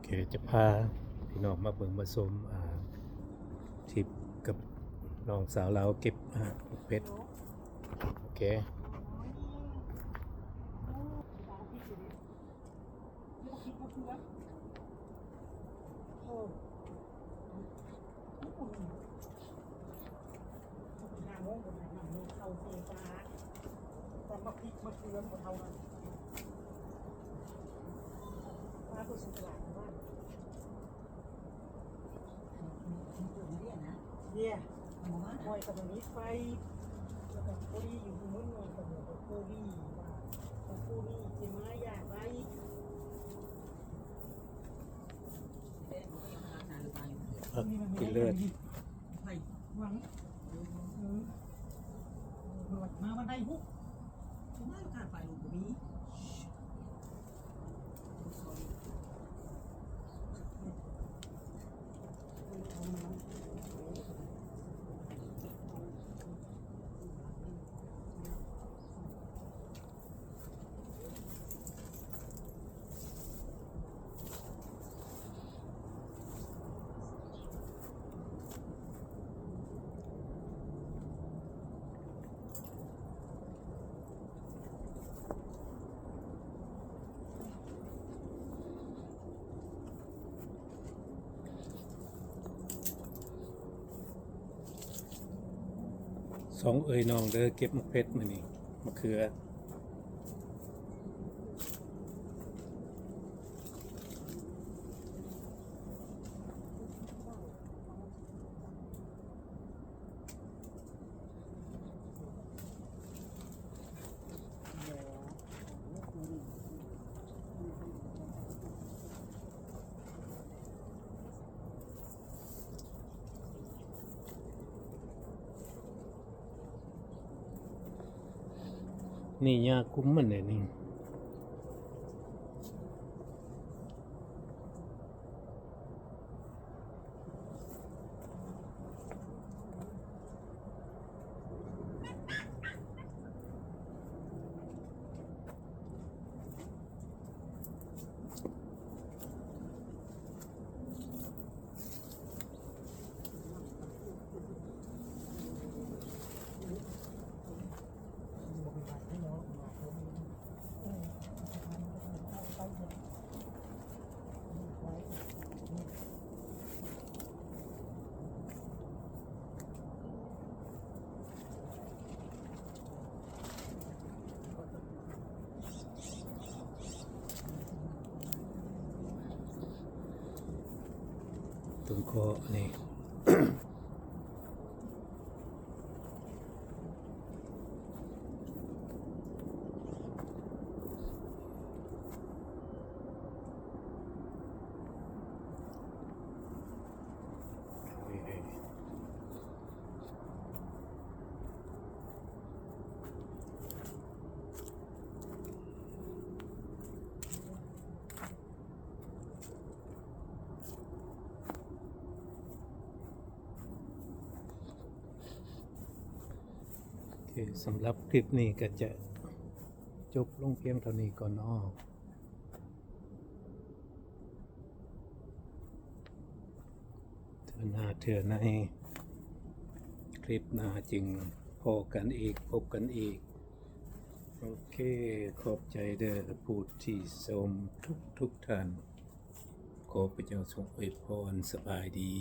ເອີ ຈະພາພີ່ນ້ອງມາເບິ່ງມາຊົມ ອ່າ ທຣິບກັບນ້ອງສາວລາວເກັບ ອ່າ ເຫັດ. ໂອເຄ. ຫ້າໂມງ ເຂົ້າເຊປາ ຕຳບັກພິກມະເຂືອບໍ່ເທົ່ານັ້ນ ປາຕົວສະຫຼາດວ່າ ເດຍ ຫ້ອຍກະບໍ່ມີໄຟ ແລ້ວກະພໍດີຢູ່ມື້ໜຶ່ງກະບໍ່ພໍດີ ວ່າພໍດີຊິມາຢາກໄດ້ ຜັກກິນເລີດ ມາວັນໃດພຸ້ນ ມາການໄຟລົງບໍ່ມີ. ສອງເອື້ອຍນ້ອງເດີ ເກັບໝາກເຜັດມື້ນີ້ ໝາກເຂືອ. ນີ້ຫຍ້າກຸມມັນເດ້ນີ້. ຕົ້ນເຄາະນີ້. ໂອເຄ ສຳລັບຄລິບນີ້ກໍຈະຈົບລົງພຽງເທົ່ານີ້ກ່ອນເນາະ. ເທື່ອໜ້າເທື່ອໃນ ຄລິບໜ້າຈຶ່ງພໍ້ກັນອີກ ພົບກັນອີກ. ໂອເຄ ຂອບໃຈເດີຜູ້ທີ່ຊົມທຸກໆທ່ານ. ຂໍພະເຈົ້າຊົງອວຍພອນ. ສະບາຍດີ.